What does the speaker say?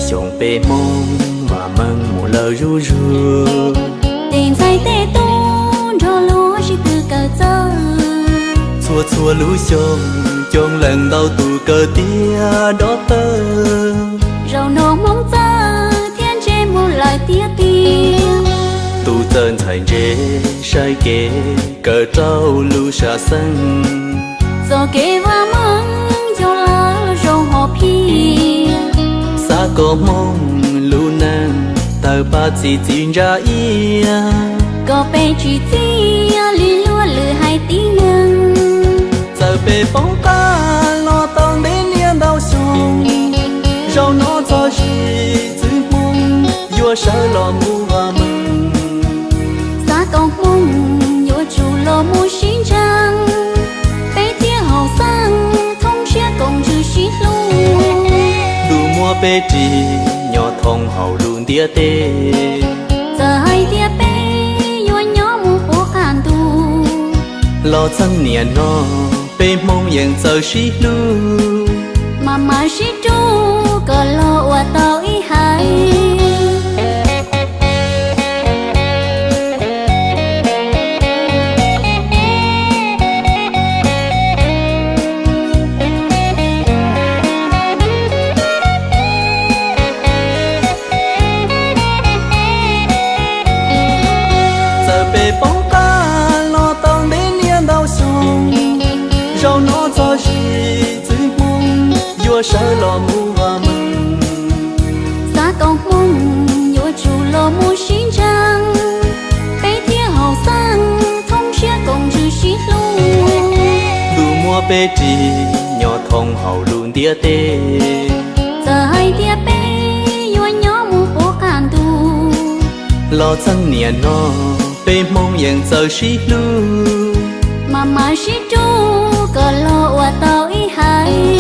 Xyoo peb Hmoob mas meej mus lawm zuj zus, tej ntxhais tej tub nrog luag sib tw kawm txawj. Txhua txhua lub xyoo coob leej ntau tus kawm tiav dob tawj. Zaum no Hmoob txawj thiab ntse mus lawm tiag tiag, tus txawj ntxhais ntse saib kev kawm rau lub sam xeeb. Txoj kev vaj meej yog lawv zoo hom phiaj, xav kom Hmoob lub neej tawg pab txi txiv ntsa iab, kom peb tsim txiaj li luag lwm haiv tib neeg. Txawm peb poob qab los tau ntev niaj ntau xyoo, zaum no txog zim txwv Hmoob yuav sawv los mus vaj meej. Xav kom Hmoob yuav tsum los mus sib ntseeg, peb thiaj haum xeeb thoob siab koom ntsws sib hlub. Ntuj muab peb ris nyob thoob hauv lub ntiaj teb, txawm hais tias peb yuav nyob mus puv qab ntuj los txheej niaj hnub peb Hmoob yeej txawj sib hlub, mam mam sib rub kom los ua tau ib haiv. Txawm peb poob qab los tau ntev niaj ntau xyoo, zaum no txog zim txwv Hmoob yuav sawv los mus vaj meej. Xav kom Hmoob yuav tsum los mus sib ntseeg, peb thiaj haum xeeb thoob siab koom ntsws sib hlub. Ntuj muab peb ris nyob thoob hauv lub ntiaj teb, txawm hais tias peb yuav nyob mus puv qab ntuj los txheej niaj hnub peb Hmoob yeej txawj sib hlub, mam mam sib rub kom los ua tau ib haiv.